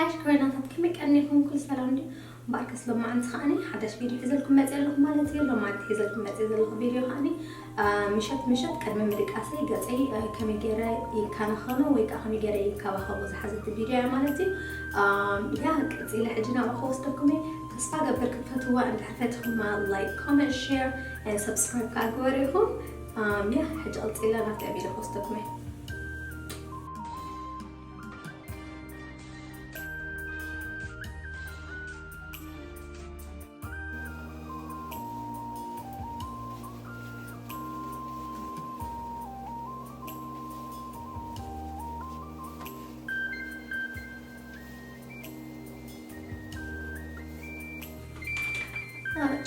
ኣሽ ኮይናታት ከመይ ቀኒኹም? ኩሉ ሰላም ድዩ? እምበኣርከስ ሎማዓንቲ ከዓኒ ሓዳሽ ቪድዮ ሒዘልኩም መፅእ ኣለኹ ማለት እዩ። ሎማዓንቲ ሒዘልኩም መፅእ ዘለኹ ቪድዮ ከዓኒ፣ አ፣ ምሸት ምሸት ቅድሚ ምድቃሰይ ገፀይ፣ አ፣ ከመይ ገይረ ይከናኸኖ ወይ ከዓ ከመይ ገይረ ይከባኸቦ ዝሓዘት ቪድዮ እያ ማለት እዩ። አ፣ ያ ቀፂለ ሕጂ ናብኣ ክወስደኩም እየ። ተስፋ ገብር ክትፈትዋ፣ እንድሕር ፈትኹማ ላይክ፣ ኮመንት፣ ሼር፣ አ፣ ሰብስክራይብ ከዓ ግበሩ ኢኹም። አ፣ ያ ሕጂ ቀፂለ ናብታ ቪድዮ ክወስደኩም እየ።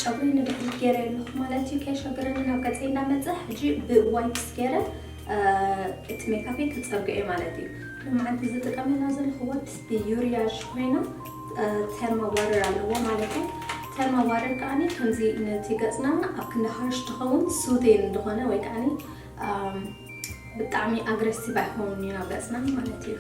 ጨጉሪ ንድሕሪት ገይረ ኣለኹ ማለት እዩ። ከየሸግረኒ ናብ ገፀይ እንዳመፀ ሕጂ ብዋይፕስ ገይረ፣ አ፣ እቲ ሜካፕ ክፀርጎ እየ ማለት እዩ። ሎማዓንቲ ዝጥቀመላ ዘለኹ ዋይፕስ ብዩሪያጅ ኮይና፣ አ፣ ተርማ ዋተር ኣለዎ ማለት እዩ። ተርማ ዋተር ከዓኒ ከምዚ ነቲ ገፅና ኣብ ክንዲ ሃርሽ ትኸውን ሱቴን እንደኾነ ወይ ከዓኒ፣ ኣም፣ ብጣዕሚ ኣግሬሲቭ ኣይኸውን እዩ ናብ ገፅና ማለት እዩ።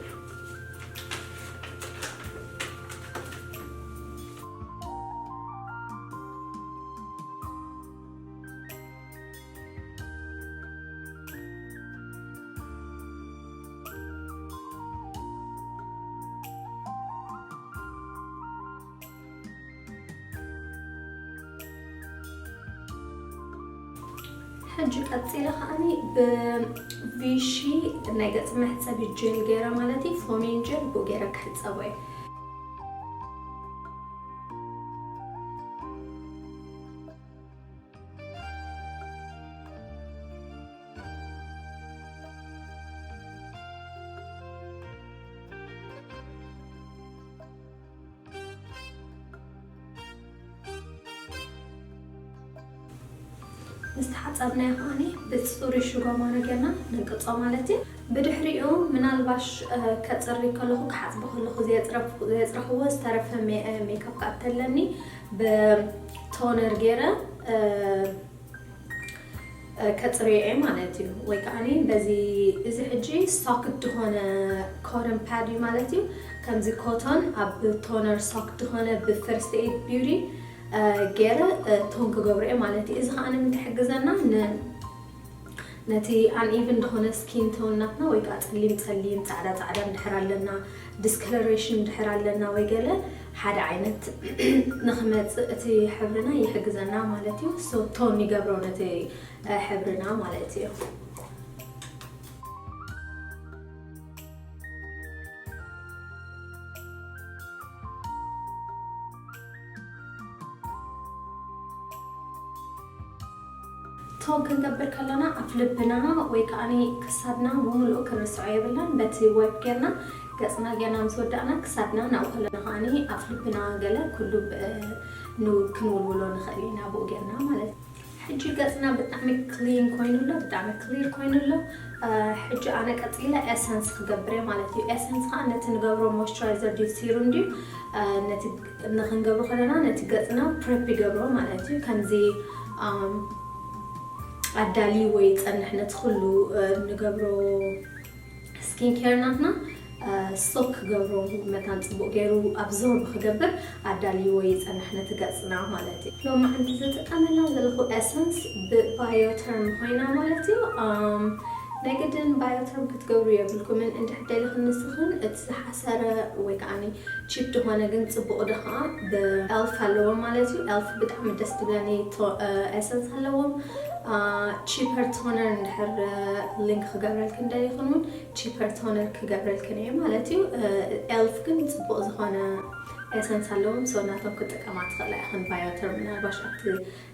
ሕጂ ቀፂለ ከዓኒ ብቪሺ ናይ ገፅ መሕፀቢ ጀል ገይረ ማለት እዩ፣ ፎሚን ጀል ብኡ ገይረ ክሕፀቦ እየ። ምስ ተሓፀብናዮ ከዓኒ ብፅሩይ ሽጎማ ነገርና ንቅጾ ማለት እዩ። ብድሕሪኡ ምናልባሽ፣ እ፣ ከፅሪ ከለኹ፣ ክሓፅቦ ከለኹ ዘየፅረፍ-፣ ዘየፅረኽዎ ዝተረፈ ሜ-፣ እ፣ ሜካፕ ከኣ ተለኒ ብቶነር ገይረ፣ እ፣ እ፣ ከፅርዮ እየ ማለት እዩ። ወይ ከዓኒ በዚ፣ እዚ ሕጂ ሶፍት ዝኾነ ኮተን ፓድ እዩ ማለት እዩ። ከምዚ ኮተን ኣብ ቶነር ሶፍት ዝኾነ ብፈርስት ኤድ ቢዩቲ፣ እ፣ ገይረ፣ እ፣ ቶን ክገብሮ እየ ማለት እዩ። እዚ ከዓኒ ምንታይ ይሕግዘና? ን-፣ ነቲ ኣንኢቨን ዝኾነ ስኪን ቶን ናትና ወይ ከዓ ፀሊም ፀሊም፣ ፃዕዳ ፃዕዳ እንድሕር ኣለና፣ ዲስከለሬሽን እንድሕር ኣለና ወይ ገለ ሓደ ዓይነት ንኽመፅእ እቲ ሕብርና ይሕግዘና ማለት እዩ። ሶ ቶን ይገብሮ ነቲ፣ እ፣ ሕብርና ማለት እዩ። ቶን ክንገብር ከለና ኣፍ ልብና ወይ ከዓኒ ክሳድና ብምሉኡ ክንርስዖ የብልናን። በቲ ዋይፕ ጌርና ገጽና ጌርና ምስ ወዳእና ክሳድና ናብኡ ከለና ከዓኒ ኣፍ ልብና ገለ ኩሉ ብ-፣ ን-፣ ክንውልውሎ ንኽእል ኢና ብኡ ጌርና ማለት እዩ። ሕጂ ገጽና ብጣዕሚ ክሊን ኮይኑ ኣሎ፣ ብጣዕሚ ክሊር ኮይኑ ኣሎ። እ፣ ሕጂ ኣነ ቀጺለ ኤሰንስ ክገብር እየ ማለት እዩ። ኤሰንስ ከኣ ነቲ ንገብሮ ሞይስቸራይዘር ድዩ ሲሩም ድዩ፣ እ፣ ነቲ ንኽንገብሮ ከለና ነቲ ገጽና ፕሬፕ ይገብሮ ማለት እዩ። ከምዚ፣ ኣም፣ ኣዳልይዎ ይጸንሕ ነቲ ኩሉ፣ እ፣ ንገብሮ ስኪን ኬር ናትና፣ እ፣ ሶክ ክገብሮ መታን ጽቡቕ ገይሩ ኣብዞርብ ክገብር ኣዳልይዎ ይጸንሕ ነቲ ገጽና ማለት እዩ። ሎማዓንቲ ዝጥቀመላ ዘለኹ ኤሰንስ ብባዮተርም ኮይና ማለት እዩ። ኣም፣ ናይ ግድን ባዮተርም ክትገብሩ የብልኩምን። እንድሕር ደሊኽን ንስኽን እቲ ዝሓሰረ ወይ ከዓኒ ቺፕ ዝኾነ ግን ጽቡቕ ድኻ ብኤልፍ ኣለዎም ማለት እዩ። ኤልፍ ብጣዕሚ ደስ ትብለኒ ቶ-፣ እ፣ ኤሰንስ ኣለዎም። አ፣ ቺፐር ቶነር እንድሕር፣ እ፣ ሊንክ ክገብረልክን ደሊኽን እውን ቺፐር ቶነር ክገብረልክን እየ ማለት እዩ። እ፣ ኤልፍ ግን ጽቡቕ ዝኾነ ኤሰንስ ኣለዎም። ሶ ናቶም ክጥቀማ ትኽእላ ኢኽን። ባዮተርም ምናልባሽ ኣብቲ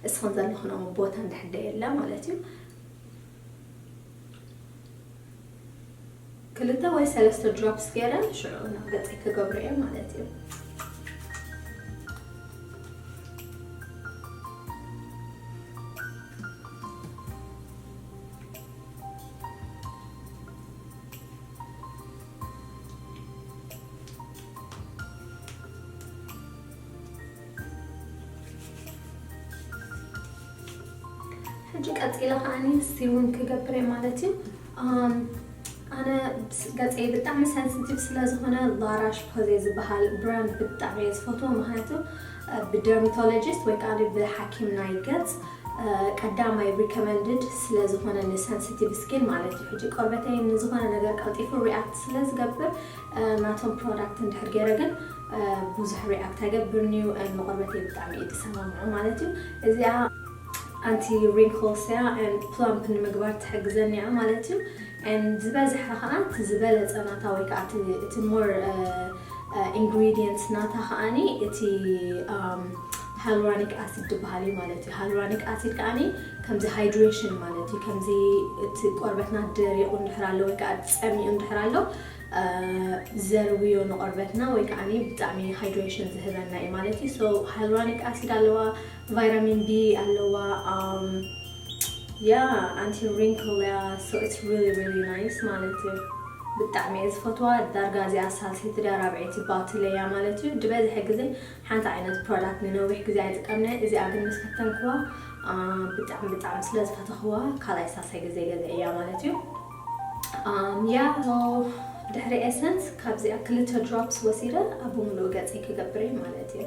እስኽን ዘለኽንኦ ቦታ እንድሕር ደየለ ማለት እዩ። ክልተ ወይ ሰለስተ ድሮፕስ ገይረ ሽዑ ናብ ገፀይ ክገብሮ እየ ማለት እዩ። ሕጂ ቀጺለ ከዓኒ ሲሩም ክገብር እየ ማለት እዩ። ኣም፣ ኣነ ገፀይ ብጣዕሚ ሰንስቲቭ ስለ ዝኾነ ላራሽ ፖዜ ዝበሃል ብራንድ ብጣዕሚ እየ ዝፈትዎ። ምክንያቱ ብደርማቶሎጂስት ወይ ከዓ ብሓኪም ናይ ገፅ ቀዳማይ ሪኮመንድድ ስለ ዝኾነ ንሰንስቲቭ ስኪን ማለት እዩ። ሕጂ ቆርበተይ ንዝኾነ ነገር ቀልጢፉ ሪኣክት ስለ ዝገብር ናቶም ፕሮዳክት እንድሕር ገይረ ግን ብዙሕ ሪኣክት ኣይገብርን እዩ። ንቆርበተይ ብጣዕሚ እዩ ዝሰማምዖ ማለት እዩ። እዚኣ ኣንቲ ሪንክልስ እያ፣ ፕላምፕ ንምግባር ትሕግዘኒ እያ ማለት እዩ። ዝበዝሐ ከዓ እቲ ዝበለፀ ናታ ወይ ከዓ እቲ ሞር ኢንግሪዲየንትስ ናታ ከዓኒ እቲ ሃይሉራኒክ ኣሲድ ዝበሃል እዩ ማለት እዩ። ሃይሉራኒክ ኣሲድ ከዓኒ ከምዚ ሃይድሬሽን ማለት እዩ። ከምዚ እቲ ቆርበትና ደሪቑ እንድሕር ኣሎ ወይ ከዓ ፀሚኡ እንድሕር ኣሎ ዘርውዮ ንቆርበትና ወይ ከዓ ብጣዕሚ ሃይድሬሽን ዝህበና እዩ ማለት እዩ። ሃይሉራኒክ ኣሲድ ኣለዋ፣ ቫይታሚን ቢ ኣለዋ፣ ያ ኣንቲ ሪንክል እያ። So it's really really nice ማለት እዩ። ብጣዕሚ እየ ዝፈትዋ። ዳርጋ እዚኣ ሳልሰይቲ ድያ ራብዐይቲ ባትል እያ ማለት እዩ። ዝበዝሐ ግዜ ሓንቲ ዓይነት ፕሮዳክት ንነዊሕ ግዜ ኣይጥቀምነ። እዚኣ ግን ምስ ፈተንክዋ ብጣዕሚ ብጣዕሚ ስለ ዝፈተኽዋ ካልኣይ ሳልሳይ ግዜ ገዘ እያ ማለት እዩ። ያ ድሕሪ ኤሰንስ ካብዚኣ ክልተ ድሮፕስ ወሲደ ኣብ ብምሉእ ገፀይ ክገብር እየ ማለት እዩ።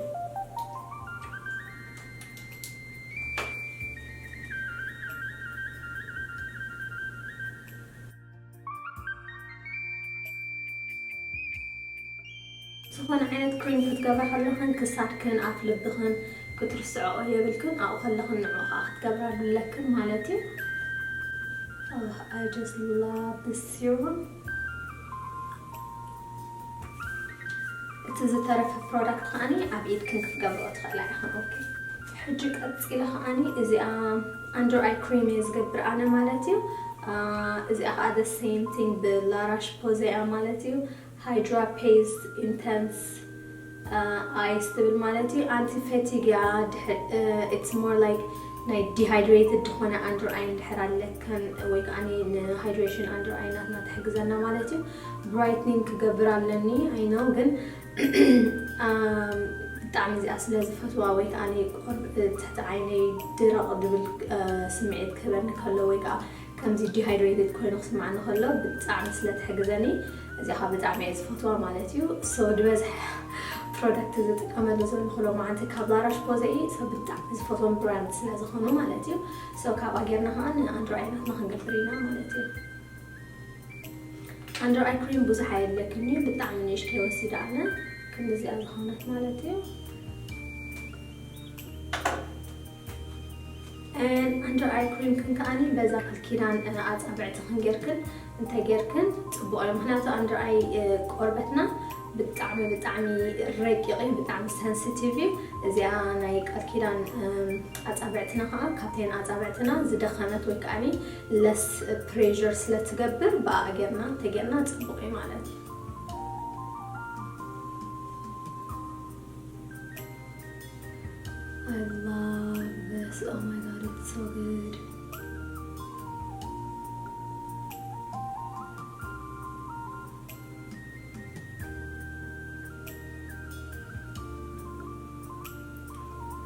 ዝኾነ ዓይነት ክሪም ክትገብራ ከለኽን ክሳድክን ኣፍ ልብኽን ክትርስዕኦ የብልክን። ኣብኡ ከለኽን ንዕኡ ከዓ ክትገብራ ኣለክን ማለት እዩ። I just love this serum. እቲ ዝተረፈ ፕሮዳክት ከዓኒ ኣብ ኢድክን ክትገብርኦ ትኽእላ ኢኽን። ኦኬ፣ ሕጂ ቀፂለ ከዓኒ እዚኣ ኣንደር ኣይ ክሪም እየ ዝገብር ኣነ ማለት እዩ። እዚኣ ከዓ the same thing ብላራሽ ፖዜ እያ ማለት እዩ። ሃይድራ ፔዝ ኢንተንስ ኣይስ ትብል ማለት እዩ። ኣንቲ ፈቲግ እያ። It's more like ናይ ዲሃይድሬትድ ዝኾነ ኣንደር ኣይ እንድሕር ኣለከን ወይ ከዓ ንሃይድሬሽን ኣንደር ኣይ ናትና ትሕግዘና ማለት እዩ። ብራይትኒንግ ክገብር ኣለኒ ኣይነው ግን ብጣዕሚ እዚኣ ስለ ዝፈትዋ ወይ ከዓ ትሕቲ ዓይነይ ድረቕ ድብል ስምዒት ክህበኒ ከሎ ወይ ከዓ ከምዚ ዲሃይድሬትድ ኮይኑ ክስማዕኒ ከሎ ብጣዕሚ ስለ ትሕግዘኒ እዚኣ ከዓ ብጣዕሚ እየ ዝፈትዋ ማለት እዩ። So ዝበዝሐ ፕሮዳክት ዝጥቀመሉ ዘለኹ ሎማዓንቲ ካብ ላራሽ ፖዜ እዩ። So ብጣዕሚ ዝፈትዎም ብራንድ ስለ ዝኾኑ ማለት እዩ። So ካብኣ ጌርና ከዓ ንኣንድሮ ኣይናትና ክንገብር ኢና ማለት እዩ። ኣንደር ኣይ ክሪም ብዙሕ ኣየድለክን እዩ። ብጣዕሚ ንእሽተይ ወሲደ ኣነ ክንዲዚኣ ዝኾነት ማለት እዩ። ኣንደር ኣይ ክሪም ክን ከዓኒ በዛ ቃል ኪዳን ኣፃብዕቲ ክንጌርክን እንተጌርክን ፅቡቕ እዩ። ምክንያቱ ኣንደር ኣይ ቆርበትና ብጣዕሚ ብጣዕሚ ረቂቕ እዩ፣ ብጣዕሚ ሰንስቲቭ እዩ። እዚኣ ናይ ቃል ኪዳን ኣፃብዕትና ከዓ ካብተን ኣፃብዕትና ዝደኸመት ወይ ከዓ ለስ ፕሬር ስለ ትገብር ብኣ ጌርና እንተጌርና ፅቡቕ እዩ ማለት እዩ። I love this. Oh my god, it's so good.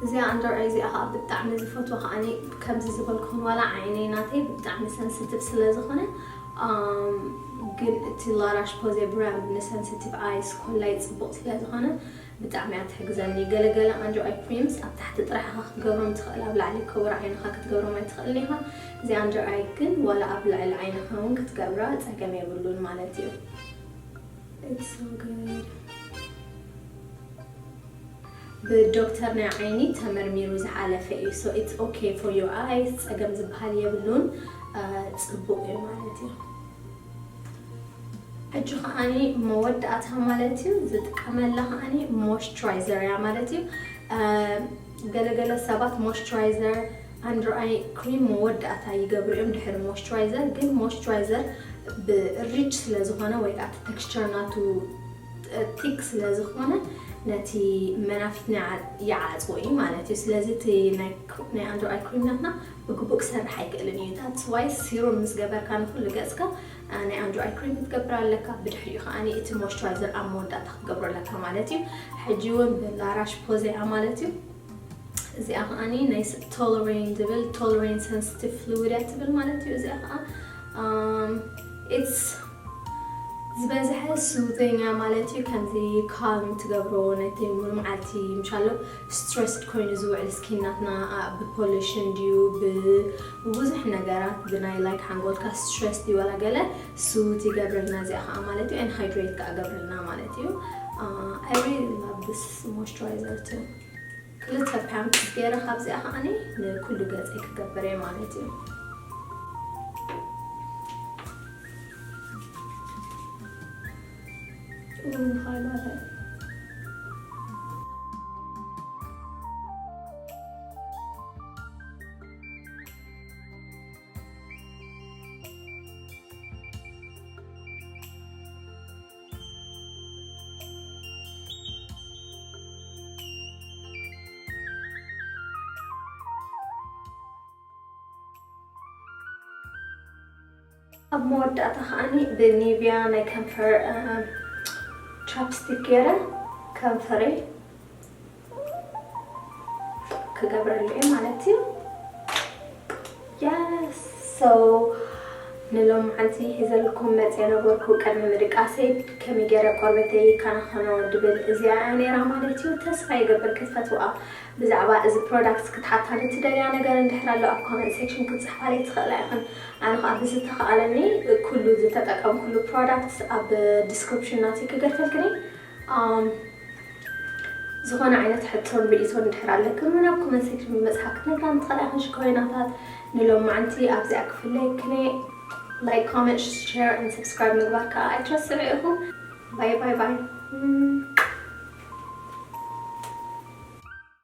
እዚኣ ኣንደር ኣይ እዚኣ ከዓ ብጣዕሚ ዝፈትዋ ከዓኒ ከምዚ ዝበልኩኹም ዋላ ዓይነይ ናተይ ብጣዕሚ ሰንስቲቭ ስለ ዝኾነ ግን እቲ ላራሽ ፖዜ ብራንድ ንሰንስቲቭ ኣይስ ኮላይ ፅቡቕ ስለ ዝኾነ ብጣዕሚ እያ ትሕግዘኒ። ገለገለ ኣንደር ኣይ ክሪምስ ኣብ ታሕቲ ጥራሕ ኢኻ ክትገብሮም ትኽእል፣ ኣብ ላዕሊ ከውር ዓይንኻ ክትገብሮም ኣይትኽእልን ኢኻ። እዚ ኣንደር ኣይ ግን ዋላ ኣብ ልዕሊ ዓይንኻ እውን ክትገብራ ፀገም የብሉን ማለት እዩ። It's so good. ብዶክተር ናይ ዓይኒ ተመርሚሩ ዝሓለፈ እዩ። So it's okay for your eyes፣ ፀገም ዝበሃል የብሉን። ፅቡቕ እዩ ማለት እዩ። ሕጂ ከዓኒ መወዳእታ ማለት እዩ ዝጥቀመላ ከዓኒ ሞይስቸራይዘር እያ ማለት እዩ። ገለገለ ሰባት ሞይስቸራይዘር ኣንደር ኣይ ክሪም መወዳእታ ይገብሩ እዮም ድሕሪ ሞይስቸራይዘር። ግን ሞይስቸራይዘር ብሪች ስለ ዝኾነ ወይ ከዓ ቴክስቸር ናቱ ቲክ ስለ ዝኾነ ነቲ መናፊትና ይዓፅዎ እዩ ማለት እዩ። ስለዚ እቲ ናይ ኣንደር ኣይ ክሪም ናትና ብግቡእ ክሰርሕ ኣይክእልን እዩ። That's why ሲሩም ምስ ገበርካ ንኩሉ ገፅካ ናይ ኣንደር ኣይ ክሪም ክትገብር ኣለካ። ብድሕሪኡ ከዓ እቲ ሞይስቸራይዘር ኣብ መወዳእታ ክትገብሮ ኣለካ ማለት እዩ። ሕጂ እውን ብላራሽ ፖዜ እያ ማለት እዩ። እዚኣ ከዓ ናይ ቶለሬን ዝብል ቶለሬን ሰንስቲቭ ፍሉዊድ እያ ትብል ማለት እዩ። እዚኣ ከዓ it's ዝበዝሐ ስውተኛ ማለት እዩ። ከምዚ ካልም ትገብሮ ነቲ ሙሉ መዓልቲ ምሻሎ ስትረስድ ኮይኑ ዝውዕል ስኪን ናትና፣ አ፣ ብፖሊሽን ድዩ፣ ብ-፣ ብብዙሕ ነገራት፣ ብናይ ላይክ ሓንጎልካ ስትረስ ድዩ ዋላ ገለ ስውት ይገብረልና። እዚኣ ከዓ ማለት እዩ፣ ኤን ሃይድሬት ከዓ ገብረልና ማለት እዩ። Uh, I really love this moisturizer too. ክልተ ፓምፕስ ገይረ ካብዚኣ ከዓኒ ንኩሉ ገፀይ ክገብር እየ ማለት እዩ። ኡይ፣ ሃይ፣ ሃይ። ኣብ መወዳእታ ከዓኒ ብኒቪያ ናይ ከንፈር፣ እ፣ ቻፕስቲክ ገይረ ከንፈረይ ክገብረሉ እየ ማለት እዩ። የስ፣ ሶ ንሎም መዓልቲ ሒዘልኩም መፅየ ነበርኩ። ቅድሚ ምድቃሰይ ከመይ ገይረ ቆርበተይ ከናኸኖ ድብል እዚኣ እያ ነይራ ማለት እዩ። ተስፋ ይገብር ክትፈትዋ። ብዛዕባ እዚ ፕሮዳክት ክትሓታ ንትደልያ ነገር እንድሕር ኣሎ ኣብ ኮመንት ሴክሽን ክትፅሕፋለይ ትኽእላ ኢኽን። ኣነ ከዓ ብዝተኸኣለኒ ኩሉ ዝተጠቀምኩሉ ፕሮዳክት ኣብ ዲስክሪፕሽን ናተይ ክገድፈልክን እየ። ኣም፣ ዝኾነ ዓይነት ሕቶን ርእይቶን እንድሕር ኣለክን እውን ኣብ ኮመንት ሴክሽን ብምፅሓፍ ክትነግራ ንትኽእላ ኢኽን። ሽኮሪናታት ንሎም መዓልቲ ኣብዚኣ ክፍለየክን እየ። ላይክ፣ ኮመንት፣ ሼር፣ ሰብስክራይብ ምግባር ከዓ ኣይትረስዑ ኢኹም። ባይ ባይ ባይ።